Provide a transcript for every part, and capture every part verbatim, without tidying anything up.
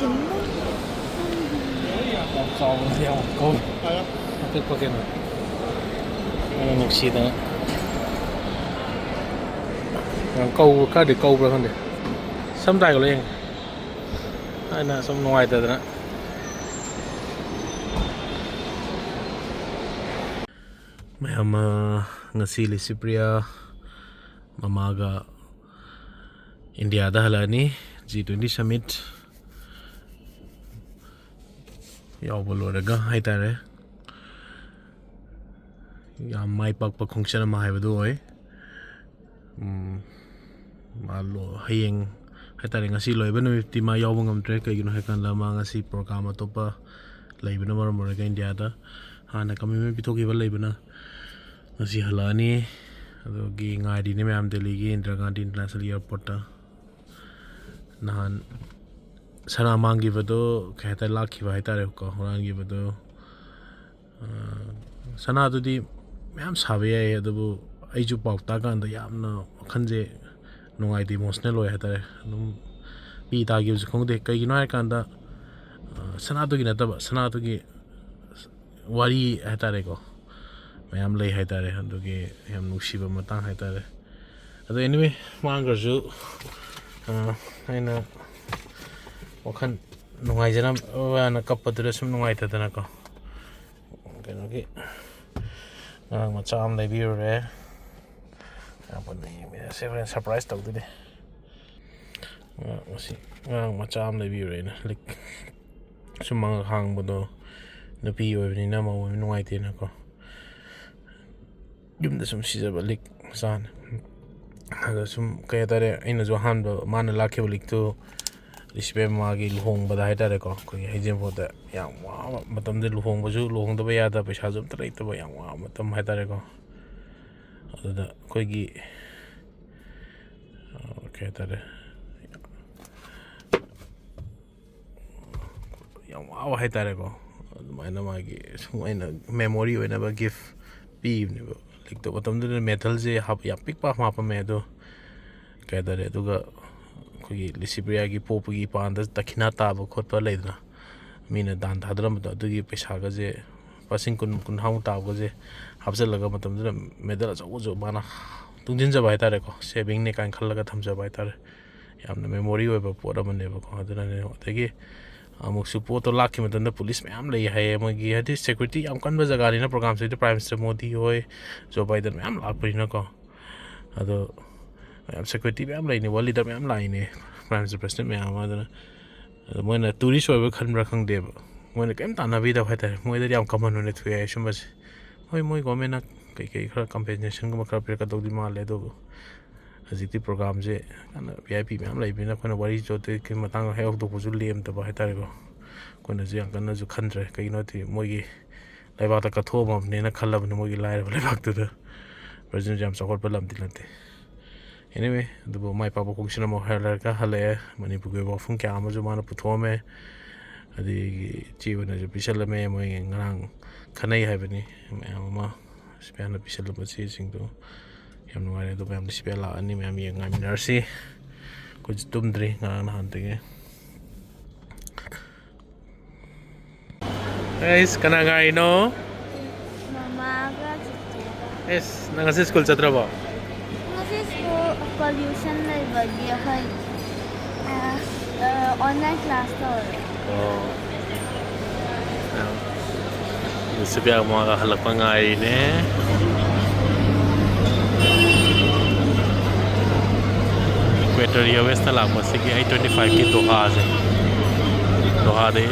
ꯌꯥꯝ ꯆꯥꯎꯕ ꯅꯠꯇꯦ, ꯌꯥꯝ ꯀꯧ-, ꯑꯄꯤꯛꯄ ꯀꯩꯅꯣ꯫ ꯑꯩꯅ ꯅꯨꯡꯁꯤꯗꯅ꯫ ꯌꯥꯝ ꯀꯧꯕ, ꯈꯔꯗꯤ ꯀꯧꯕ꯭ꯔꯥ ꯈꯪꯗꯦ꯫ ꯁꯝ ꯇꯥꯏꯒ ꯂꯣꯏ ꯌꯦꯡꯉꯦ꯫ ꯑꯩꯅ ꯁꯨꯝ ꯅꯨꯡꯉꯥꯏꯇꯗꯅ꯫ ꯃꯌꯥꯝ, ꯑ, ꯉꯁꯤ ꯂꯤꯁꯤꯄ꯭ꯔꯤꯌꯥ ꯃꯃꯥꯒ ꯏꯟꯗꯤꯌꯥꯗ ꯍꯜꯂꯛꯑꯅꯤ, ꯖꯤ ꯇ꯭ꯋꯦꯟꯇꯤ ꯁꯃꯤꯠ ꯌꯥꯎꯕ ꯂꯣꯏꯔꯒ ꯍꯥꯏꯇꯥꯔꯦ꯫ ꯌꯥꯝ ꯃꯥꯏ ꯄꯥꯛꯄ ꯈꯣꯡꯆꯠ ꯑꯃ ꯍꯥꯏꯕꯗꯨ ꯑꯣꯏ꯫ ꯎꯝ, ꯃꯥ ꯂꯣ-, ꯍꯌꯦꯡ ꯍꯥꯏꯇꯥꯔꯦ, ꯉꯁꯤ ꯂꯣꯏꯕ ꯅꯨꯃꯤꯠꯇꯤ ꯃꯥ ꯌꯥꯎꯕ ꯉꯝꯗ꯭ꯔꯦ꯫ ꯀꯩꯒꯤꯅꯣ ꯍꯥꯏꯀꯥꯟꯗ, ꯃꯥ ꯉꯁꯤ ꯄ꯭ꯔꯣꯒ꯭ꯔꯥꯝ ꯑꯇꯣꯞꯄ ꯂꯩꯕꯅ ꯃꯔꯝ ꯑꯣꯏꯔꯒ ꯏꯟꯗꯤꯌꯥꯗ ꯍꯥꯟꯅ ꯀꯃꯤꯠꯃꯦꯟ ꯄꯤꯊꯣꯛꯈꯤꯕ ꯂꯩꯕꯅ ꯉꯁꯤ ꯍꯜꯂꯛꯑꯅꯤ꯫ ꯑꯗꯨꯒꯤ ꯉꯥꯏꯔꯤꯅꯦ ꯃꯌꯥꯝ ꯗꯦꯜꯂꯤꯒꯤ ꯏꯟꯗꯤꯔꯥ ꯒꯥꯟꯙꯤ ꯏꯟꯇꯔꯅꯦꯁꯅꯦꯜ ꯑꯦꯌꯥꯔꯄꯣꯔꯠꯇ꯫ ꯅꯍꯥꯟ ꯁꯅꯥ ꯃꯥꯡꯈꯤꯕꯗꯣ, ꯀꯩ ꯍꯥꯏꯇꯥꯔꯦ, ꯂꯥꯛꯈꯤꯕ ꯍꯥꯏꯇꯥꯔꯦꯀꯣ, ꯍꯨꯔꯥꯟꯈꯤꯕꯗꯣ꯫ ꯑ, ꯁꯅꯥꯗꯨꯗꯤ ꯃꯌꯥꯝ ꯁꯥꯕ ꯌꯥꯏ, ꯑꯗꯨꯕꯨ ꯑꯩꯁꯨ ꯄꯥꯎ ꯇꯥꯀꯥꯟꯗ ꯌꯥꯝꯅ ꯋꯥꯈꯜꯁꯦ ꯅꯨꯡꯉꯥꯏꯇꯦ, ꯏꯃꯣꯁꯅꯦꯜ ꯑꯣꯏ ꯍꯥꯏꯇꯥꯔꯦ꯫ ꯑꯗꯨꯝ ꯄꯤ ꯇꯥꯈꯤꯕꯁꯨ ꯈꯪꯗꯦ꯫ ꯀꯩꯒꯤꯅꯣ ꯍꯥꯏꯔꯀꯥꯟꯗ, ꯑ, ꯁꯅꯥꯗꯨꯒꯤ ꯅꯠꯇꯕ, ꯁꯅꯥꯗꯨꯒꯤ ꯋꯥꯔꯤ ꯍꯥꯏꯇꯥꯔꯦꯀꯣ, ꯃꯌꯥꯝ ꯂꯩ ꯍꯥꯏꯇꯥꯔꯦ꯫ ꯑꯗꯨꯒꯤ ꯌꯥꯝ ꯅꯨꯡꯁꯤꯕ ꯃꯇꯥꯡ ꯍꯥꯏꯇꯥꯔꯦ꯫ ꯑꯗꯣ anyway, ꯃꯥꯡꯈ꯭ꯔꯁꯨ, ꯑ, ꯑꯩꯅ ꯋꯥꯈꯜ ꯅꯨꯡꯉꯥꯏꯖꯅꯕꯅ ꯀꯞꯄꯗꯨꯗ ꯁꯨꯝ ꯅꯨꯡꯉꯥꯏꯇꯗꯅꯀꯣ, ꯀꯩꯅꯣꯒꯤ ꯑꯉꯥꯡ ꯃꯆꯥ ꯑꯃ ꯂꯩꯕꯤꯔꯨꯔꯦ꯫ ꯌꯥꯝ ꯄꯨꯟꯅ ꯌꯦꯡꯃꯤꯟꯅꯁꯦ, ꯍꯣꯔꯦꯟ ꯁꯔꯄ꯭ꯔꯥꯏꯖ ꯇꯧꯗꯣꯏꯅꯦ꯫ ꯑꯉꯥꯡ ꯃꯆꯥ ꯑꯃ ꯂꯩꯕꯤꯔꯨꯔꯦ ꯑꯩꯅ꯫ ꯂꯤꯛ ꯁꯨꯝ ꯃꯉꯛ ꯍꯥꯡꯕꯗꯣ, ꯅꯨꯄꯤ ꯑꯣꯏꯕꯅꯤꯅ, ꯃꯧ ꯑꯣꯏꯕꯅꯤꯅ ꯅꯨꯡꯉꯥꯏꯇꯦꯅꯀꯣ꯫ ꯌꯨꯝꯗ ꯁꯨꯝ ꯁꯤꯖꯕ ꯂꯤꯛ ꯃꯆꯥꯅꯤ꯫ ꯑꯗ ꯁꯨꯝ, ꯀꯩ ꯍꯥꯏꯇꯥꯔꯦ, ꯑꯩꯅꯁꯨ ꯑꯍꯥꯟꯕ ꯃꯥꯅ ꯂꯥꯛꯈꯤꯕ ꯂꯤꯛꯇꯨ ꯔꯤꯁꯤꯄꯤꯌꯥ ꯃꯥꯒꯤ ꯂꯨꯍꯣꯡꯕꯗ ꯍꯥꯏꯇꯥꯔꯦꯀꯣ, ꯑꯩꯈꯣꯏꯒꯤ ꯍꯩꯖꯤꯡꯄꯣꯠꯇ ꯌꯥꯝ ꯋꯥꯕ ꯃꯇꯝꯗ, ꯂꯨꯍꯣꯡꯕꯁꯨ ꯂꯨꯍꯣꯡꯗꯕ ꯌꯥꯗꯕ, ꯄꯩꯁꯥꯁꯨ ꯑꯝꯇ ꯂꯩꯇꯕ, ꯌꯥꯝ ꯋꯥꯕ ꯃꯇꯝ ꯍꯥꯏꯇꯥꯔꯦꯀꯣ꯫ ꯑꯗꯨꯗ ꯑꯩꯈꯣꯏꯒꯤ, ꯑ, ꯀꯩ ꯍꯥꯏꯇꯥꯔꯦ, ꯌꯥꯝ ꯋꯥꯕ ꯍꯥꯏꯇꯥꯔꯦꯀꯣ꯫ ꯑꯗꯨꯃꯥꯏꯅ ꯃꯥꯒꯤ ꯁꯨꯝ ꯑꯩꯅ ꯃꯦꯃꯣꯔꯤ ꯑꯣꯏꯅꯕ ꯒꯤꯐ ꯄꯤꯕꯅꯦꯕ꯫ ꯂꯤꯛꯇꯣ ꯃꯇꯝꯗꯨꯗ ꯃꯦꯇꯜꯁꯦ ꯍꯥꯞ-, ꯌꯥꯝ ꯄꯤꯛꯄ ꯑꯃ ꯍꯥꯞꯄꯝꯃꯦ꯫ ꯑꯗꯣ ꯀꯩ ꯍꯥꯏꯇꯥꯔꯦ, ꯑꯗꯨꯒ ꯑꯩꯈꯣꯏꯒꯤ ꯂꯤꯁꯤꯄ꯭ꯔꯤꯌꯥꯒꯤ ꯄꯣꯛꯄꯒꯤ ꯏꯄꯥꯟꯗ ꯗꯈꯤꯅꯥ ꯇꯥꯕ ꯈꯣꯠꯄ ꯂꯩꯗꯅ, ꯃꯤꯅ ꯗꯥꯟ ꯊꯥꯗꯔꯝꯕꯗꯣ, ꯑꯗꯨꯒꯤ ꯄꯩꯁꯥꯒꯁꯦ ꯂꯨꯄꯥ ꯂꯤꯁꯤꯡ ꯀꯨꯟ, ꯀꯨꯟꯊ꯭ꯔꯥꯃꯨꯛ ꯇꯥꯕꯒꯁꯦ ꯍꯥꯞꯆꯤꯜꯂꯒ, ꯃꯇꯝꯗꯨꯗ ꯃꯦꯗꯜ ꯑꯆꯧꯕꯁꯨ ꯃꯥꯅ ꯇꯨꯡꯁꯤꯟꯖꯕ ꯍꯥꯏꯇꯥꯔꯦꯀꯣ, ꯁꯦꯚꯤꯡꯅꯦ ꯀꯥꯏꯅ ꯈꯜꯂꯒ ꯊꯝꯖꯕ ꯍꯥꯏꯇꯥꯔꯦ꯫ ꯌꯥꯝꯅ ꯃꯦꯃꯣꯔꯤ ꯑꯣꯏꯕ ꯄꯣꯠ ꯑꯃꯅꯦꯕꯀꯣ꯫ ꯑꯗꯨꯅꯅꯦ꯫ ꯑꯗꯒꯤ ꯑꯃꯨꯛꯁꯨ ꯄꯣꯠꯇꯣ ꯂꯥꯛꯈꯤꯕ ꯃꯇꯝꯗ ꯄꯨꯂꯤꯁ ꯃꯌꯥꯝ ꯂꯩ ꯍꯥꯏꯌꯦ ꯃꯣꯏꯒꯤ, ꯍꯥꯏꯗꯤ ꯁꯦꯀ꯭ꯌꯨꯔꯤꯇꯤ ꯌꯥꯝ ꯀꯟꯕ ꯖꯒꯥꯅꯤꯅ, ꯄ꯭ꯔꯣꯒꯥꯝꯁꯤꯗ ꯄ꯭ꯔꯥꯏꯝ ꯃꯤꯅꯤꯁꯇꯔ ꯃꯣꯗꯤ ꯍꯣꯏ, ꯖꯣ ꯕꯥꯏꯗꯟ ꯃꯌꯥꯝ ꯂꯥꯛꯄꯅꯤꯅꯀꯣ꯫ ꯑꯗꯣ ꯃꯌꯥꯝ ꯁꯦꯀ꯭ꯌꯨꯔꯤꯇꯤ ꯃꯌꯥꯝ ꯂꯩꯅꯤ, ꯋꯥꯔꯜ ꯂꯤꯗꯔ ꯃꯌꯥꯝ ꯂꯥꯛꯏꯅꯦ, ꯄ꯭ꯔꯥꯏꯝ ꯃꯤꯅꯤꯁꯇꯔ, ꯄ꯭ꯔꯦꯁꯤꯗꯦꯟ ꯃꯌꯥꯝ ꯑꯃ꯫ ꯑꯗꯨꯅ ꯑꯗꯣ ꯃꯣꯏꯅ ꯇꯨꯔꯤꯁ ꯑꯣꯏꯕ ꯈꯟꯕ꯭ꯔꯥ ꯈꯪꯗꯦꯕ, ꯃꯣꯏꯅ ꯀꯔꯤꯝ ꯇꯥꯟꯅꯕꯤꯗꯕ ꯍꯥꯏꯇꯥꯔꯦ꯫ ꯃꯣꯏꯗꯗꯤ ꯌꯥꯝ ꯀꯃꯟ ꯑꯣꯏꯅ ꯊꯣꯛꯑꯦ ꯍꯥꯏ ꯁꯨꯝꯕꯁꯦ꯫ ꯍꯣꯏ, ꯃꯣꯏ ꯒꯣꯔꯃꯦꯟꯅ ꯀꯩꯀꯩ ꯈꯔ ꯀꯝꯄꯦꯟꯁꯦꯁꯟꯒꯨꯝꯕ ꯈꯔ ꯄꯤꯔꯛꯀꯗꯧꯗꯤ ꯃꯥꯜꯂꯦ, ꯑꯗꯨꯕꯨ ꯍꯧꯖꯤꯛꯇꯤ ꯄ꯭ꯔꯣꯒꯥꯝꯁꯦ ꯌꯥꯝꯅ ꯚꯤ ꯑꯥꯏ ꯄꯤ ꯃꯌꯥꯝ ꯂꯩꯕꯅꯤꯅ, ꯑꯩꯈꯣꯏꯅ ꯋꯥꯔꯤ ꯆꯣꯠꯇꯦꯒꯤ ꯃꯇꯥꯡꯗ ꯍꯦꯛ ꯍꯧꯗꯣꯛꯄꯁꯨ ꯂꯦꯝꯗꯕ ꯍꯥꯏꯇꯥꯔꯦꯀꯣ꯫ ꯑꯩꯈꯣꯏꯅꯁꯨ ꯌꯥꯝ ꯀꯟꯅꯁꯨ ꯈꯟꯗ꯭ꯔꯦ, ꯀꯩꯒꯤꯅꯣꯗꯤ ꯃꯣꯏꯒꯤ ꯂꯩꯕꯥꯛꯇ ꯀꯠꯊꯣꯛꯑꯝꯃꯕꯅꯦꯅ ꯈꯜꯂꯕꯅꯤ, ꯃꯣꯏꯒꯤ ꯂꯥꯏꯔꯕ ꯂꯩꯕꯥꯛꯇꯨꯗ꯫ ꯕ꯭ꯔꯥꯖꯤꯜꯁꯨ ꯌꯥꯝ ꯆꯥꯎꯈꯠꯄ ꯂꯝꯗꯤ ꯅꯠꯇꯦ꯫ Anyway, ꯑꯗꯨꯕꯨ ꯃꯥꯏ ꯄꯥꯛꯄ ꯈꯣꯡꯆꯠ ꯑꯃ ꯍꯜꯂꯛꯑꯦ, ꯃꯅꯤꯄꯨꯔꯒꯤ ꯑꯣꯏꯕ ꯋꯥꯐꯝ ꯀꯌꯥ ꯑꯃꯁꯨ ꯃꯥꯅ ꯄꯨꯊꯣꯛꯑꯝꯃꯦ꯫ ꯑꯗꯒꯤ ꯏꯆꯦ ꯍꯣꯏꯅꯁꯨ ꯄꯤꯁꯜꯂꯝꯃꯦ, ꯃꯣꯏ ꯉꯔꯥꯡ ꯈꯟꯅꯩ ꯍꯥꯏꯕꯅꯤ ꯃꯌꯥꯝ ꯑꯃ꯫ ꯁꯤꯄꯤꯌꯥꯅ ꯄꯤꯁꯜꯂꯝꯕ ꯆꯦꯁꯤꯡꯗꯣ ꯌꯥꯝ ꯅꯨꯡꯉꯥꯏꯔꯦ꯫ ꯑꯗꯣ ꯃꯌꯥꯝꯗꯤ ꯁꯤꯄꯤꯌꯥ ꯂꯥꯛꯑꯅꯤ, ꯃꯌꯥꯝ ꯌꯦꯡ ꯉꯥꯏꯃꯤꯟꯅꯔꯁꯤ꯫ ꯑꯩꯈꯣꯏꯁꯨ ꯇꯨꯝꯗ꯭ꯔꯤ ꯉꯔꯥꯡ ꯅꯍꯥꯟꯗꯒꯤ꯫ ꯑꯩꯁ, ꯀꯅꯥ ꯉꯥꯏꯔꯤꯅꯣ? ꯃꯃꯥꯒ ꯆꯤꯆꯦꯒ꯫ ꯑꯦꯁ, ꯅꯪ ꯉꯁꯤ ꯁ꯭ꯀꯨꯜ ꯆꯠꯇ꯭ꯔꯕꯣ? ꯉꯁꯤ ꯁ꯭ꯀꯨꯜ ꯄꯣꯂ꯭ꯌꯨꯁꯟ ꯂꯩꯕꯒꯤ ꯑꯩꯈꯣꯏ, ꯑ, ꯑ, ꯑꯣꯟꯂꯥꯏꯟ ꯀ꯭ꯂꯥꯁ ꯇꯧꯔꯦ꯫ ꯑꯣ꯫ ꯌꯨꯁꯨꯞ ꯌꯥꯝꯃꯒ ꯍꯜꯂꯛꯄ ꯉꯥꯏꯔꯤꯅꯦ꯫ Equatorial Airwaysꯇ ꯂꯥꯛꯄꯁꯤꯒꯤ ꯑꯩꯠ ꯇ꯭ꯋꯦꯟꯇꯤ ꯐꯥꯏꯚꯀꯤ ꯗꯣꯍꯥꯁꯦ, ꯗꯣꯍꯥꯗꯩ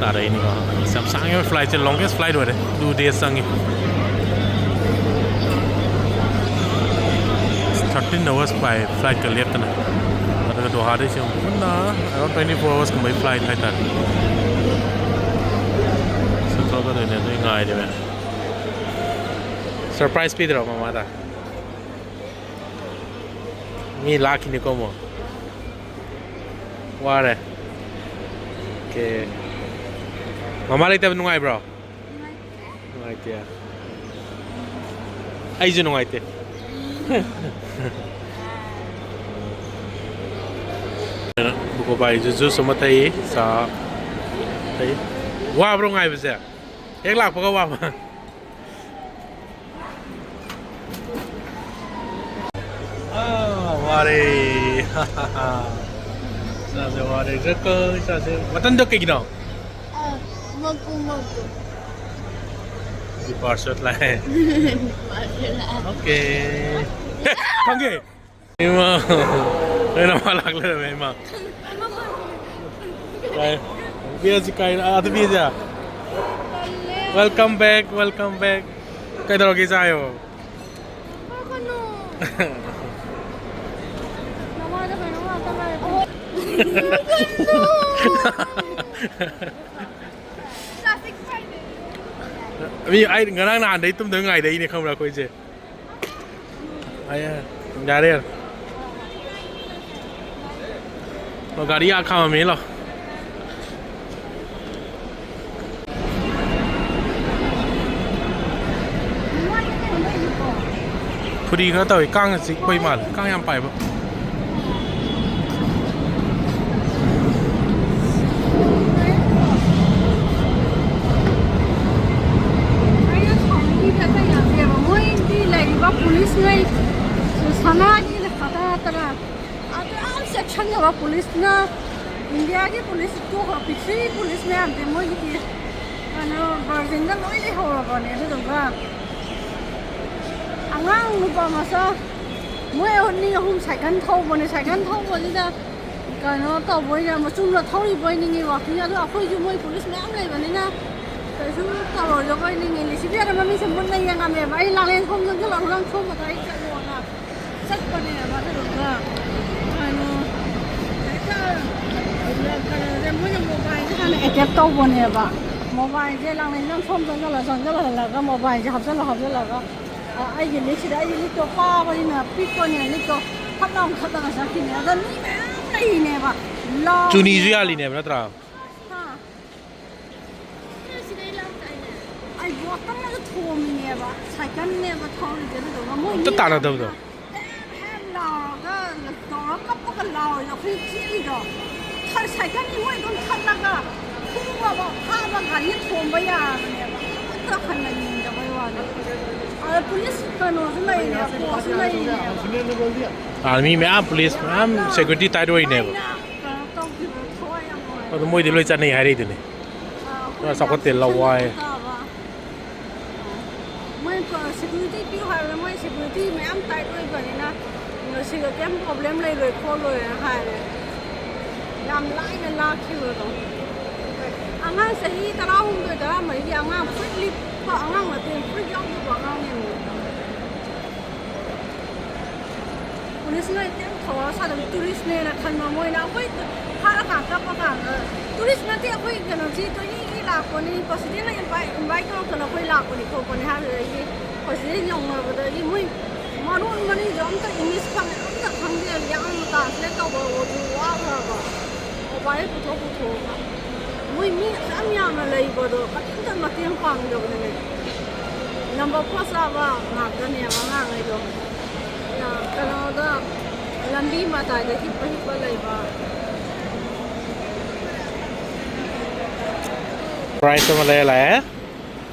ꯇꯥꯔꯛꯏꯅꯤꯀꯣ꯫ ꯑꯁ, ꯌꯥꯝ ꯁꯥꯡꯉꯦ, flightꯁꯦ longest flight ꯑꯣꯏꯔꯦ, two days ꯆꯪꯉꯤ꯫ Thirteen hours ꯄꯥꯏ flightꯀ ꯂꯦꯞꯇꯅ꯫ ꯑꯗꯨꯒ ꯗꯣꯍꯥꯗꯩꯁꯦ ꯑꯃꯨꯛ ꯄꯨꯟꯅ around twenty four hoursꯀꯨꯝꯕꯒꯤ flight ꯍꯥꯏꯇꯥꯔꯦ꯫ ꯆꯠꯊꯣꯛꯀꯗꯣꯏꯅꯦ, ꯑꯗꯨꯒꯤ ꯉꯥꯏꯔꯤꯕꯅꯦ꯫ Surprise ꯄꯤꯗ꯭ꯔꯣ ꯃꯃꯥꯗ? ꯃꯤ ꯂꯥꯛꯈꯤꯅꯤꯀꯣ ꯑꯃꯨꯛ꯫ ꯋꯥꯔꯦ꯫ Okay꯫ ꯃꯃꯥ ꯂꯩꯇꯕ ꯅꯨꯡꯉꯥꯏꯕ꯭ꯔꯣ? ꯅꯨꯡꯉꯥꯏꯇꯦ꯫ ꯑꯩꯁꯨ ꯅꯨꯡꯉꯥꯏꯇꯦ꯫ ꯕꯨꯀꯣꯕꯥꯏꯁꯨ ꯖꯨꯁ ꯑꯃ ꯊꯛꯏ, ꯆꯥ ꯊꯛꯏ꯫ ꯋꯥꯕ꯭ꯔꯣ ꯉꯥꯏꯕꯁꯦ? ꯍꯦꯛ ꯂꯥꯛꯄꯒ ꯋꯥꯕ? ꯑꯥ, ꯋꯥꯔꯦ꯫ ꯏꯁꯥꯁꯦ ꯋꯥꯔꯦ꯫ ꯉꯥꯏꯈꯣ, ꯏꯁꯥꯁꯦ꯫ ꯃꯇꯟꯗꯣ ꯀꯩꯒꯤꯅꯣ? ꯑ, ꯃꯀꯨ, ꯃꯀꯨ꯫ ꯁꯤ ꯄꯥꯔꯁꯦꯜ ꯂꯥꯛꯑꯦ꯫ ꯄꯥꯔꯁꯦꯜ ꯂꯥꯛꯑꯦ꯫ ꯑꯣꯀꯦ꯫ ꯈꯪꯒꯦ꯫ ꯏꯃꯥ, ꯑꯩ ꯅꯃꯥ ꯂꯥꯛ ꯂꯩꯔꯝꯃꯦ, ꯏꯃꯥ꯫ ꯀꯥꯏ? ꯕꯤꯌꯔꯁꯤ ꯀꯥꯏ? ꯑꯥꯗ ꯕꯤꯌꯔꯁꯦ? Welcome back, welcome back. ꯀꯩꯗꯧꯔꯒꯦ, ꯆꯥꯏꯌꯣ꯫ ꯅꯃꯥꯗ ꯀꯩꯅꯣ ꯉꯥꯛꯇ ꯉꯥꯏꯔꯦ꯫ ꯃꯤ, ꯑꯩ ꯉꯔꯥꯡ ꯅꯍꯥꯟꯗꯩ ꯇꯨꯝꯗꯕ ꯉꯥꯏꯔꯛꯏꯅꯦ, ꯈꯪꯕ꯭ꯔꯥ, ꯑꯩꯈꯣꯏꯁꯦ꯫ ꯑꯌꯥ, ꯌꯥꯔꯦ, ꯌꯥꯔꯦ꯫ ꯑꯣ, ꯒꯥꯔꯤ ꯑꯥ ꯈꯥꯝꯃꯝꯃꯦ, ꯂꯥꯎ꯫ ꯐꯨꯔꯤ ꯈꯔ ꯇꯧꯏ, ꯀꯥꯡꯅ ꯆꯤꯛꯄꯩ ꯃꯥꯜꯂꯦ, ꯀꯥꯡ ꯌꯥꯝ ꯄꯥꯏꯕ꯫ ꯑꯩꯅ ꯁꯥꯎꯅꯤꯡꯉꯤꯁꯦ ꯑꯇꯩ ꯅꯠꯇꯦꯕ, ꯃꯣꯏꯒꯤ ꯂꯩꯔꯤꯕ ꯄꯨꯂꯤꯁꯉꯩ ꯁꯅꯥꯒꯤ ꯈꯛꯇ ꯅꯠꯇꯅ ꯑꯗꯨ ꯌꯥꯝ ꯆꯦꯛꯁꯤꯟꯖꯕ ꯄꯨꯂꯤꯁꯅ, ꯏꯟꯗꯤꯌꯥꯒꯤ ꯄꯨꯂꯤꯁ ꯇꯣꯛꯈ꯭ꯔꯣ, ꯄ꯭ꯔꯤꯊꯤꯕꯤ ꯄꯨꯂꯤꯁ ꯃꯌꯥꯝꯁꯦ ꯃꯣꯏꯒꯤꯗꯤ ꯀꯩꯅꯣ ꯚꯔꯖꯤꯟꯗ ꯂꯣꯏ ꯂꯩꯍꯧꯔꯕꯅꯦ꯫ ꯑꯗꯨꯗꯨꯒ ꯑꯉꯥꯡ ꯅꯨꯄꯥ ꯃꯆꯥ ꯃꯣꯏ ꯑꯅꯤ ꯑꯍꯨꯝ ꯁꯥꯏꯀꯜ ꯊꯧꯕꯅꯦ, ꯁꯥꯏꯀꯜ ꯊꯧꯕꯁꯤꯗ ꯀꯩꯅꯣ ꯇꯧꯕꯣꯏꯅ ꯃꯆꯨꯝꯗ ꯊꯧꯔꯤꯕꯣꯏ ꯅꯤꯡꯉꯤ ꯋꯥꯀꯤꯡ꯫ ꯑꯗꯣ ꯑꯩꯈꯣꯏꯁꯨ ꯃꯣꯏ ꯄꯨꯂꯤꯁ ꯃꯌꯥꯝ ꯂꯩꯕꯅꯤꯅ ꯀꯩꯁꯨ ꯇꯧꯔꯣꯏꯗꯕꯣꯏ ꯅꯤꯡꯉꯤ꯫ ꯂꯤꯁꯤꯕꯤꯌꯥꯗ ꯃꯃꯤꯡꯁꯦ ꯃꯨꯟꯅ ꯌꯦꯡꯉꯝꯃꯦꯕ꯫ ꯑꯩ ꯂꯥꯡꯂꯦꯟ ꯁꯣꯝ ꯆꯪꯁꯤꯜꯂꯛꯑꯣ, ꯅꯪ ꯁꯣꯝꯕꯗ ꯑꯩ ꯆꯠꯂꯣꯅ ꯆꯠꯄꯅꯦꯕ꯫ ꯑꯗꯨꯗꯨꯒ ꯀꯩꯅꯣ ꯍꯦꯛꯇ ꯀꯩꯅꯣꯁꯦ ꯃꯣꯏꯅ ꯃꯣꯕꯥꯏꯜꯁꯦ ꯍꯥꯟꯅ ꯑꯦꯇꯦꯛ ꯇꯧꯕꯅꯦꯕ꯫ ꯃꯣꯕꯥꯏꯜꯁꯦ ꯂꯥꯡꯂꯦꯟ ꯁꯣꯝ ꯆꯪꯁꯤꯜꯂ ꯆꯪꯁꯤꯜꯍꯜꯂꯒ ꯃꯣꯕꯥꯏꯜꯁꯦ ꯍꯥꯞꯆꯜꯂ ꯍꯥꯞꯆꯜꯂꯒ ꯑ, ꯑꯩꯒꯤ ꯂꯤꯛꯁꯤꯗ, ꯑꯩꯒꯤ ꯂꯤꯛꯇꯣ ꯄꯥꯕꯅꯤꯅ, ꯄꯤꯛꯄꯅꯤꯅ ꯂꯤꯛꯇꯣ ꯐꯠ ꯂꯥꯎꯅ ꯈꯠꯂꯒ ꯆꯠꯈꯤꯅꯦ꯫ ꯑꯗꯣ ꯃꯤ ꯃꯌꯥꯝ ꯂꯩꯔꯤꯅꯦꯕ꯫ ꯂꯥꯎ-, ꯆꯨꯅꯤꯁꯨ ꯌꯥꯜꯂꯤꯅꯦꯕ ꯅꯠꯇ꯭ꯔꯥ? ꯍꯥ? ꯑꯩ ꯕꯣꯇꯜ ꯑꯃꯁꯨ ꯊꯣꯝꯃꯤꯅꯦꯕ, ꯁꯥꯏꯀꯜꯅꯦꯕ ꯊꯧꯔꯤꯁꯦ, ꯑꯗꯨꯗꯨꯒ ꯃꯣꯏ ꯑꯝꯇ ꯃꯤ ꯇꯥꯟꯅꯗꯕꯗꯣ꯫ ꯃꯌꯥꯝꯅ ꯍꯦꯝ ꯍꯦꯝ ꯂꯥꯎꯔꯒ ꯇꯧꯔ ꯀꯞꯄꯒ ꯂꯥꯎꯔꯤꯗꯣ ꯑꯩꯈꯣꯏ ꯆꯦꯜꯂꯤꯗꯣ꯫ ꯊ-, ꯁꯥꯏꯀꯜꯗꯤ ꯃꯣꯏ ꯑꯗꯨꯝ ꯊꯠꯂꯒ ꯐꯨꯕ ꯐꯥꯕ ꯒꯥꯔꯤ ꯊꯣꯝꯕ ꯌꯥꯔꯕꯅꯦꯕ꯫ ꯑꯝꯇ ꯍꯟꯅ ꯌꯦꯡꯗꯕꯩ ꯋꯥꯅꯤ꯫ ꯑꯗ ꯄꯨꯂꯤꯁ ꯀꯩꯅꯣꯁꯨ ꯂꯩꯔꯤꯅꯦ, ꯐꯣꯔꯁꯁꯨ ꯂꯩꯔꯤꯅꯦꯕ꯫ ꯑꯥꯔꯃꯤ ꯃꯌꯥꯝ, ꯄꯨꯂꯤꯁ ꯃꯌꯥꯝ, ꯁꯦꯀ꯭ꯌꯨꯔꯤꯇꯤ ꯇꯥꯏꯠ ꯑꯣꯏꯅꯦꯕ꯫ ꯀꯩꯅꯣ ꯇꯧꯈꯤꯕ ꯊꯋꯥꯏ ꯌꯥꯝ ꯅꯨꯡꯉꯥꯏꯇꯦ꯫ ꯑꯗꯣ ꯃꯣꯏꯗꯤ ꯂꯣꯏ ꯆꯠꯅꯩ ꯍꯥꯏꯔꯛꯏꯗꯨꯅꯤ꯫ ꯑ, ꯑꯩꯈꯣꯏ ꯆꯥꯎꯈꯠꯇꯦ, ꯌꯥꯝ ꯂꯋꯥꯏ꯫ ꯆꯦꯛꯁꯤꯟꯅ ꯇꯥꯕ꯫ ꯃꯣꯏ ꯀ-, ꯁꯦꯀ꯭ꯌꯨꯔꯤꯇꯤ ꯄꯤꯌꯨ ꯍꯥꯏꯕꯗ ꯃꯣꯏ ꯁꯦꯀ꯭ꯌꯨꯔꯤꯇꯤ ꯃꯌꯥꯝ ꯇꯥꯏꯠ ꯑꯣꯏꯕꯅꯤꯅ ꯁꯤꯗ ꯀꯩꯝ ꯄ꯭ꯔꯣꯕ꯭ꯂꯦꯝ ꯂꯩꯔꯣꯏ ꯈꯣꯠꯂꯣꯏꯅ ꯍꯥꯏꯔꯦ꯫ ꯌꯥꯝ ꯂꯥꯏꯅ ꯂꯥꯛꯈꯤꯕꯗꯣ꯫ ꯑꯉꯥꯡ ꯆꯍꯤ ꯇꯔꯥꯍꯨꯝꯗꯣꯏ, ꯇꯔꯥꯃꯔꯤꯒꯤ ꯑꯉꯥꯡ, ꯐꯨꯔꯤꯠ ꯂꯤꯠꯄ ꯑꯉꯥꯡ ꯅꯠꯇꯦ, ꯐꯨꯔꯤꯠ ꯌꯥꯎꯗꯕ ꯑꯉꯥꯡꯅꯦꯃꯤ꯫ ꯄꯨꯂꯤꯁꯅ ꯀꯩꯝ ꯊꯧꯋꯥ ꯁꯥꯗꯕ, ꯇꯨꯔꯤꯁꯅꯦꯅ ꯈꯟꯕ ꯃꯣꯏꯅ꯫ ꯑꯩꯈꯣꯏ ꯐꯥꯔꯀꯥꯟ ꯀꯞꯄꯀꯥꯟꯗ, "ꯇꯨꯔꯤꯁ ꯅꯠꯇꯦ, ꯑꯩꯈꯣꯏ ꯀꯩꯅꯣꯁꯤ ꯇꯣꯏꯅꯤꯒꯤ ꯂꯥꯛꯄꯅꯤ, ꯄ꯭ꯔꯁꯤꯗꯦꯟꯅ ꯏꯟꯚꯥꯏꯠ, ꯏꯟꯚꯥꯏꯠ ꯇꯧꯔꯛꯇꯅ ꯑꯩꯈꯣꯏ ꯂꯥꯛꯄꯅꯤ ꯈꯣꯠꯄꯅꯤ" ꯍꯥꯏꯕꯗꯒꯤ ꯄ꯭ꯔꯁꯤꯗꯦꯟ ꯌꯧꯅꯕꯗꯒꯤ ꯃꯣꯏ ꯃꯔꯣꯟ ꯃꯔꯤꯁꯨ ꯑꯝꯇ, ꯏꯪꯂꯤꯁ ꯈꯪ-, ꯑꯝꯇ ꯈꯪꯗꯦ꯫ ꯌꯥꯝꯅ ꯇ꯭ꯔꯥꯟꯁꯂꯦꯠ ꯇꯧꯕ ꯑꯣꯏꯔꯁꯨ ꯋꯥꯈ꯭ꯔꯕ꯫ ꯃꯣꯕꯥꯏꯜ ꯄꯨꯊꯣꯛ ꯄꯨꯊꯣꯛꯑꯒ ꯃꯣꯏ ꯃꯤ ꯑꯁꯨꯛ ꯌꯥꯝ ꯌꯥꯝꯅ ꯂꯩꯕꯗꯣ ꯀꯔꯤꯝꯇ ꯃꯇꯦꯡ ꯄꯥꯡꯗꯕꯅꯦ꯫ ꯅꯝꯕꯔ ꯐꯣꯔ ꯆꯥꯕ ꯉꯥꯛꯇꯅꯦꯕ ꯑꯉꯥꯡꯈꯩꯗꯣ꯫ ꯀꯩꯅꯣꯗ ꯂꯝꯕꯤ ꯃꯇꯥꯏꯗ ꯍꯤꯞꯄ ꯍꯤꯞꯄ ꯂꯩꯕ꯫ ꯄ꯭ꯔꯥꯏꯁ ꯑꯃ ꯂꯩꯔ ꯂꯥꯛꯑꯦ꯫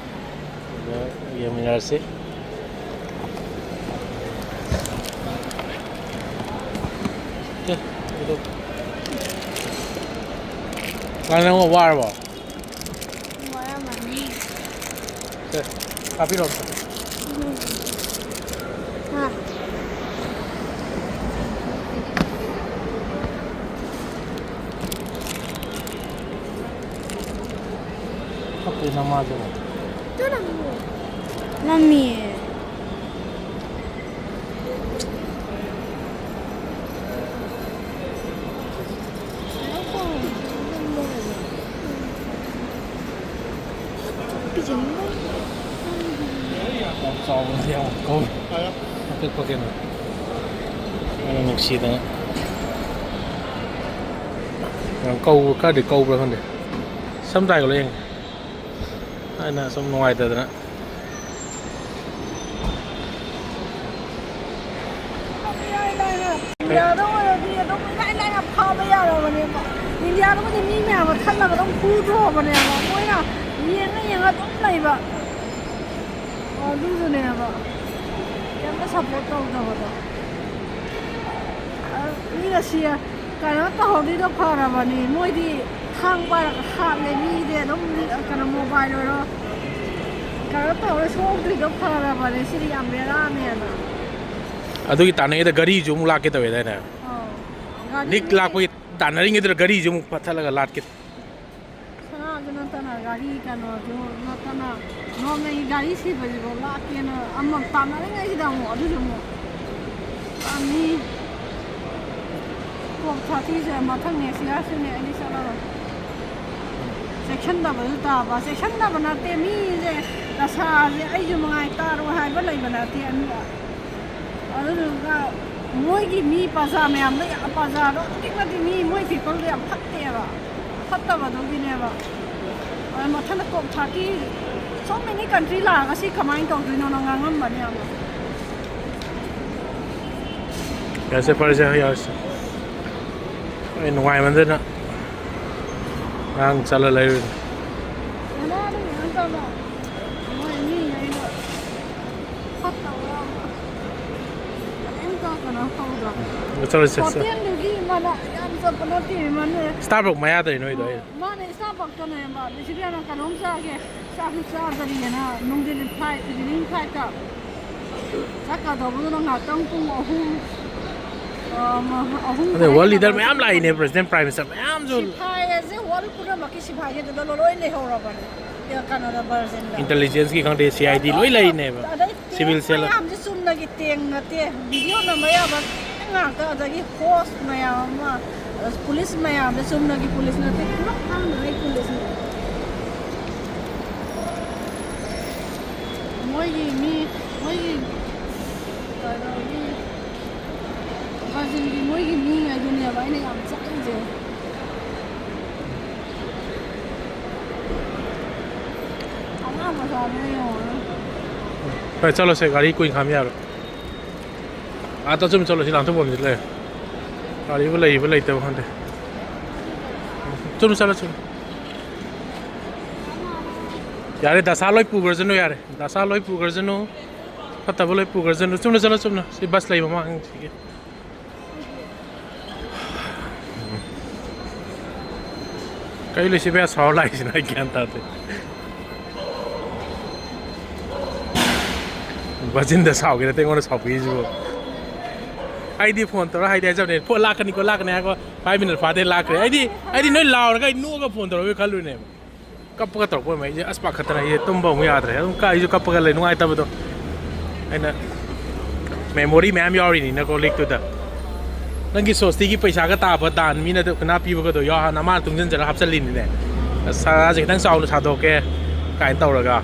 ꯑꯗ ꯌꯦꯡꯃꯤꯟꯅꯔꯁꯤ꯫ ꯑꯦ, ꯑꯗꯨ ꯅꯪ ꯋꯥꯔꯕꯣ? ꯋꯥꯔꯝꯃꯅꯤ꯫ ꯁꯦ, ꯀꯥꯞꯄꯤꯔꯣ ꯑꯝꯇ꯫ ꯎꯝ꯫ ꯑꯥ꯫ ꯀꯞꯄꯦ ꯅꯃꯥꯁꯤꯕꯣ꯫ ꯅꯝꯃꯤꯌꯦ꯫ ꯌꯥꯝ ꯆꯥꯎꯕꯅꯦ, ꯌꯥꯝ ꯀꯧ-, ꯑꯄꯤꯛꯄ ꯀꯩꯅꯣ꯫ ꯑꯩꯅ ꯅꯨꯡꯁꯤꯗꯅ꯫ ꯌꯥꯝ ꯀꯧ-, ꯈꯔꯗꯤ ꯀꯧꯕ꯭ꯔꯥ ꯈꯪꯗꯦ꯫ ꯁꯝ ꯇꯥꯏꯒ ꯂꯣꯏ ꯌꯦꯡꯉꯦ꯫ ꯑꯩꯅ ꯁꯨꯝ ꯅꯨꯡꯉꯥꯏꯇꯗꯅ꯫ ꯏꯟꯗꯤꯌꯥꯗ ꯑꯣꯏꯅ ꯌꯥꯔꯒꯗꯤ ꯃꯤ ꯃꯌꯥꯝ ꯑꯃ ꯊꯠꯂꯒ ꯑꯗꯨꯝ ꯐꯨꯗ꯭ꯔꯣꯕꯅꯦꯕ, ꯃꯣꯏꯅ ꯌꯦꯡꯉ ꯌꯦꯡꯉ ꯑꯗꯨꯝ ꯂꯩꯕ꯫ ꯑꯗꯨꯗꯨꯅꯦꯕ ꯀꯩꯝꯇ ꯁꯞꯄꯣꯔꯠ ꯇꯧꯗꯕꯗꯣ꯫ ꯑ, ꯃꯤꯅ ꯁꯤ ꯀꯩꯅꯣ ꯇꯧꯍꯧꯔꯤꯗꯣ ꯐꯔꯕꯅꯤ꯫ ꯃꯣꯏꯗꯤ ꯊꯥꯡ ꯄꯥꯏꯔꯒ ꯍꯥꯠꯂꯦ ꯃꯤꯗꯤ ꯑꯗꯨꯝ, ꯀꯩꯅꯣ, ꯃꯣꯕꯥꯏꯜ ꯑꯣꯏꯔꯣ, ꯀꯩꯅꯣ ꯇꯧꯔ ꯁꯣꯛꯇ꯭ꯔꯤꯗꯣ ꯐꯔꯕꯅꯦ꯫ ꯁꯤꯗꯤ ꯌꯥꯝ ꯕꯦꯔꯥꯅꯦꯅ꯫ ꯑꯗꯨꯒꯤ ꯇꯥꯟꯅꯉꯩꯗ ꯒꯥꯔꯤꯁꯨ ꯑꯃꯨꯛ ꯂꯥꯛꯀꯦ ꯇꯧꯋꯦꯗꯥꯏꯅꯦ? ꯑꯧ꯫ ꯒꯥꯔꯤ ꯅꯤꯛ ꯂꯥꯛꯄꯒꯤ ꯇꯥꯟꯅꯔꯤꯉꯩꯗꯨꯗ ꯒꯥꯔꯤꯁꯨ ꯑꯃꯨꯛ ꯄꯠꯊꯠꯂꯒ ꯂꯥꯠꯀꯦ꯫ ꯁꯅꯥꯁꯨ ꯅꯠꯇꯅ, ꯒꯥꯔꯤ ꯀꯩꯅꯣꯁꯨ ꯅꯠꯇꯅ, ꯅꯣꯔꯃꯦꯜꯒꯤ ꯒꯥꯔꯤ ꯁꯤꯕꯁꯤꯐꯥꯎ ꯂꯥꯛꯀꯦꯅ ꯑꯃ ꯇꯥꯟꯅꯔꯤꯉꯩꯁꯤꯗ ꯑꯃꯨꯛ ꯑꯗꯨꯁꯨ ꯑꯃꯨꯛ ꯃꯤ ꯀꯣꯛ ꯊꯥꯊꯤꯁꯦ ꯃꯊꯪ ꯅꯦꯛꯁ ꯌꯥꯔꯁꯨꯅꯦ ꯑꯩꯗꯤ ꯆꯠꯂꯔꯣꯏ꯫ ꯆꯦꯛꯁꯤꯟꯗꯕꯁꯨ ꯇꯥꯕ, ꯆꯦꯛꯁꯤꯟꯗꯕ ꯅꯠꯇꯦ ꯃꯤꯁꯦ, ꯗꯁꯥꯁꯦ ꯑꯩꯁꯨ ꯃꯉꯥꯏ ꯇꯥꯔꯣ ꯍꯥꯏꯕ ꯂꯩꯕ ꯅꯠꯇꯦ꯫ ꯑꯅꯤꯔꯛ ꯑꯗꯨꯗꯨꯒ ꯃꯣꯏꯒꯤ ꯃꯤ ꯄ꯭ꯔꯖꯥ ꯃꯌꯥꯝꯗꯣ ꯌꯥꯝ, ꯄ꯭ꯔꯖꯥꯗꯣ ꯑꯗꯨꯛꯀꯤ ꯃꯇꯤꯛ ꯃꯤ, ꯃꯣꯏ ꯄꯤꯄꯜꯗꯣ ꯌꯥꯝ ꯐꯠꯇꯦꯕ, ꯐꯠꯇꯕꯗꯨꯒꯤꯅꯦꯕ꯫ ꯑꯗ ꯃꯊꯟꯗ ꯀꯣꯛ ꯊꯥꯔꯇꯤ, so many country ꯂꯥꯛꯑꯒ ꯁꯤ ꯀꯃꯥꯏꯅ ꯇꯧꯗꯣꯏꯅꯣꯅ ꯉꯥꯡꯉꯝꯕꯅꯦ ꯌꯥꯝꯅ꯫ ꯌꯥꯔꯁꯦ, ꯐꯔꯦꯁꯦ, ꯌꯥꯔꯁꯦ꯫ ꯑꯩ ꯅꯨꯡꯉꯥꯏꯃꯟꯗꯅ ꯉꯔꯥꯡ ꯆꯠꯂ ꯂꯩꯔꯨꯏꯅꯦ꯫ ꯀꯅꯥꯗ ꯃꯌꯥꯝ ꯇꯧꯕ? ꯃꯣꯏ ꯃꯤ ꯍꯥꯏꯗꯣ ꯐꯠꯇꯕ ꯌꯥꯎꯕ꯫ ꯀꯩꯝꯇ ꯀꯩꯅꯣ ꯇꯧꯗ꯭ꯔꯣ? ꯆꯠꯂꯁꯦ, ꯆꯠꯂꯁꯦ꯫ ꯍꯣꯇꯦꯜꯗꯨꯒꯤ ꯃꯥꯅ ꯌꯥꯝ ꯆꯠꯄ ꯅꯠꯇꯦ, ꯃꯥꯅ ꯁ꯭ꯇꯥꯔꯕꯛ ꯃꯌꯥꯗꯅꯤ ꯅꯣꯏꯗꯣ ꯑꯩ꯫ ꯃꯥꯅ ꯏꯁꯇꯥꯔꯕꯛꯇꯅꯦꯕ, ꯕꯤꯁꯤꯕꯤꯌꯥꯅ ꯀꯩꯅꯣꯝ ꯆꯥꯒꯦ, ꯆꯥꯛꯁꯨ ꯆꯥꯗꯔꯤꯑꯅ ꯅꯨꯡꯊꯤꯜ ꯐ꯭ꯂꯥꯏꯠ, ꯏꯚꯤꯅꯤꯡ ꯐ꯭ꯂꯥꯏꯠꯇ ꯆꯠꯀꯗꯧꯕꯗꯨꯅ ꯉꯥꯛꯇꯪ ꯄꯨꯡ ꯑꯍꯨꯝ, ꯑ, ꯃ-, ꯑꯍꯨꯝ ꯑꯗꯩ ꯋꯥꯔꯜ ꯂꯤꯗꯔ ꯈꯔ ꯃꯌꯥꯝ ꯂꯥꯛꯏꯅꯦ, ꯄ꯭ꯔꯦꯁꯤꯗꯦꯟ, ꯄ꯭ꯔꯥꯏꯝ ꯃꯤꯅꯤꯁꯇꯔ ꯃꯌꯥꯝꯁꯨ꯫ ꯁꯤꯐꯥꯏ ꯑꯁꯦ ꯋꯥꯔꯜ ꯄꯨꯝꯅꯃꯛꯀꯤ ꯁꯤꯐꯥꯏꯁꯦ ꯑꯗꯨꯗ ꯂꯣꯏ ꯂꯩꯍꯧꯔꯕꯅꯦ꯫ ꯀꯩꯅꯣꯗ, ꯕꯔꯖꯤꯟꯗ꯫ ꯏꯟꯇꯦꯂꯤꯖꯦꯟꯁꯀꯤ ꯈꯪꯗꯦ, ꯁꯤ ꯑꯥꯏ ꯗꯤ ꯂꯣꯏ ꯂꯩꯔꯤꯅꯦꯕ꯫ ꯑꯗꯩ ꯁꯤꯚꯤꯜ ꯇꯦꯡ ꯁꯦꯜ꯫ ꯃꯌꯥꯝꯁꯦ ꯆꯨꯝꯅꯒꯤ ꯇꯦꯡ ꯅꯠꯇꯦ, ꯚꯤꯗꯤꯑꯣ ꯅꯝꯕ ꯌꯥꯕ ꯇꯦꯡ ꯉꯥꯛꯇ, ꯑꯗꯒꯤ ꯍꯣꯁ ꯃꯌꯥꯝ ꯑꯃ, ꯄꯨꯂꯤꯁ ꯃꯌꯥꯝꯁꯦ ꯆꯨꯝꯅꯒꯤ ꯄꯨꯂꯤꯁ ꯅꯠꯇꯦ, ꯄꯨꯂꯞ ꯍꯥꯡꯗꯉꯩ ꯄꯨꯂꯤꯁꯅꯤ꯫ ꯃꯣꯏꯒꯤ ꯃꯤ, ꯃꯣꯏꯒꯤ ꯀꯩꯅꯣꯒꯤ ꯕꯔꯖꯤꯟꯒꯤ ꯃꯣꯏꯒꯤ ꯃꯤ ꯍꯥꯏꯗꯨꯅꯦꯕ ꯑꯩꯅ ꯌꯥꯝ ꯆꯥꯛꯏꯁꯦ꯫ ꯑꯉꯥꯡ ꯃꯆꯥꯗꯨꯅ ꯌꯦꯡꯉꯣ꯫ ꯍꯣꯏ, ꯆꯠꯂꯣꯁꯦ, ꯒꯥꯔꯤ ꯀꯨꯏꯅ ꯈꯥꯝ ꯌꯥꯔꯣꯏ꯫ ꯑꯥ, ꯇꯥꯆꯨꯝ ꯆꯠꯂꯣ, ꯁꯤ ꯂꯥꯟꯊꯣꯛꯐꯝꯁꯤ ꯂꯩ꯫ ꯒꯥꯔꯤꯕꯨ ꯂꯩꯕ ꯂꯩꯇꯕ ꯈꯪꯗꯦ꯫ ꯆꯨꯝꯅ ꯆꯠꯂꯣ, ꯆꯨꯝꯅ꯫ ꯌꯥꯔꯦ, ꯗꯁꯥ ꯂꯣꯏ ꯄꯨꯈ꯭ꯔꯁꯅꯨ, ꯌꯥꯔꯦ꯫ ꯗꯁꯥ ꯂꯣꯏ ꯄꯨꯈ꯭ꯔꯁꯅꯨ꯫ ꯐꯠꯇꯕ ꯂꯣꯏ ꯄꯨꯈ꯭ꯔꯁꯅꯨ꯫ ꯆꯨꯝꯅ ꯆꯠꯂꯣ, ꯆꯨꯝꯅ꯫ ꯁꯤ ꯕꯁ ꯂꯩꯕ ꯃꯃꯥꯡꯁꯤꯒꯤ꯫ ꯀꯩ ꯂꯩꯁꯤꯕ ꯁꯥꯎꯔ ꯂꯥꯛꯏꯁꯤꯅ ꯑꯩ ꯒ꯭ꯌꯥꯟ ꯇꯥꯗꯦ꯫ ꯕꯖꯤꯟꯗ ꯁꯥꯎꯒꯦ ꯅꯠꯇꯦ ꯑꯩꯉꯣꯟꯗ ꯁꯥꯎꯕꯤꯔꯤꯁꯤꯕꯨ꯫ ꯑꯩꯗꯤ ꯐꯣꯟ ꯇꯧꯔ ꯍꯥꯏꯗꯤ ꯍꯥꯏꯖꯕꯅꯦ, "ꯐꯣꯟ ꯂꯥꯛꯀꯅꯤꯀꯣ, ꯂꯥꯛꯀꯅꯤ" ꯍꯥꯏꯀꯣ꯫ ꯐꯥꯏꯚ ꯃꯤꯅꯠ ꯐꯥꯗꯦ, ꯂꯥꯛꯈ꯭ꯔꯦ꯫ ꯑꯩꯗꯤ, ꯑꯩꯗꯤ ꯅꯣꯏ ꯂꯥꯎꯔꯒ ꯑꯩ ꯅꯣꯛꯑꯒ ꯐꯣꯟ ꯇꯧꯔꯛꯑꯣꯏ ꯈꯜꯂꯨꯅꯦꯕ꯫ ꯀꯞꯄꯒ ꯇꯧꯔꯛꯄ ꯑꯣꯏꯔꯝꯃꯦ꯫ ꯑꯩꯁꯦ ꯑꯁ ꯄꯥꯈꯠꯇꯅ ꯑꯩꯁꯦ ꯇꯨꯝꯕ ꯑꯃꯨꯛ ꯌꯥꯗ꯭ꯔꯦ꯫ ꯑꯗꯨꯝ ꯀ-, ꯑꯩꯁꯨ ꯀꯞꯄꯒ ꯂꯩ, ꯅꯨꯡꯉꯥꯏꯇꯕꯗꯣ꯫ ꯑꯩꯅ ꯃꯦꯃꯣꯔꯤ ꯃꯌꯥꯝ ꯌꯥꯎꯔꯤꯅꯤꯅꯀꯣ ꯂꯤꯛꯇꯨꯗ꯫ "ꯅꯪꯒꯤ ꯁꯣꯁꯇꯤꯒꯤ ꯄꯩꯁꯥꯒ ꯇꯥꯕ ꯗꯥꯟ ꯃꯤꯅ ꯀꯅꯥ ꯄꯤꯕꯒꯗꯣ ꯌꯥꯎ-, ꯅꯃꯥꯅ ꯇꯨꯡꯁꯤꯟꯖꯔꯒ ꯍꯥꯞꯆꯜꯂꯤꯅꯤꯅꯦ꯫ ꯁꯅꯥꯁꯦ ꯈꯤꯇꯪ ꯆꯥꯎꯅ ꯁꯥꯗꯣꯛꯀꯦ" ꯀꯥꯏꯅ ꯇꯧꯔꯒ꯫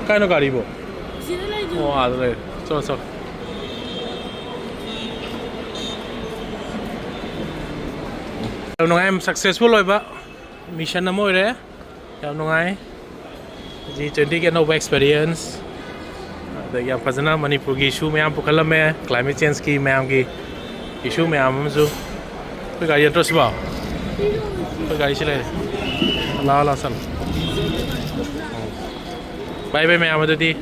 ꯀꯥꯏꯅꯣ ꯒꯥꯔꯤꯕꯣ? ꯁꯤꯗ ꯂꯩ꯫ ꯑꯣ, ꯑꯥꯗ ꯂꯩ꯫ ꯆꯠꯂꯣ, ꯆꯠꯂꯣ꯫ ꯌꯥꯝ ꯅꯨꯡꯉꯥꯏ, ꯌꯥꯝ ꯁꯛꯁꯦꯁꯐꯨꯜ ꯑꯣꯏꯕ ꯃꯤꯁꯟ ꯑꯃ ꯑꯣꯏꯔꯦ꯫ ꯌꯥꯝ ꯅꯨꯡꯉꯥꯏ꯫ ꯖꯤ ꯇ꯭ꯋꯦꯟꯇꯤꯒꯤ ꯑꯅꯧꯕ ꯑꯦꯛꯁꯄꯤꯔꯤꯌꯦꯟꯁ꯫ ꯑꯗꯒꯤ ꯌꯥꯝ ꯐꯖꯅ ꯃꯅꯤꯄꯨꯔꯒꯤ ꯏꯁꯨ ꯃꯌꯥꯝ ꯄꯨꯈꯠꯂꯝꯃꯦ, ꯀ꯭ꯂꯥꯏꯃꯦꯠ ꯆꯦꯟꯖꯀꯤ ꯃꯌꯥꯝꯒꯤ ꯏꯁꯨ ꯃꯌꯥꯝ ꯑꯃꯁꯨ꯫ ꯑꯩꯈꯣꯏ ꯒꯥꯔꯤ ꯅꯠꯇ꯭ꯔꯣ ꯁꯤꯕꯣ? ꯑꯩꯈꯣꯏ ꯒꯥꯔꯤꯁꯤ ꯂꯩꯔꯦ꯫ ꯂꯥꯛꯑꯣ, ꯂꯥꯛꯑꯣ, ꯆꯠꯂꯣ꯫ ꯎꯝ꯫ ꯕꯥꯏ ꯕꯥꯏ ꯃꯌꯥꯝ ꯑꯗꯨꯗꯤ꯫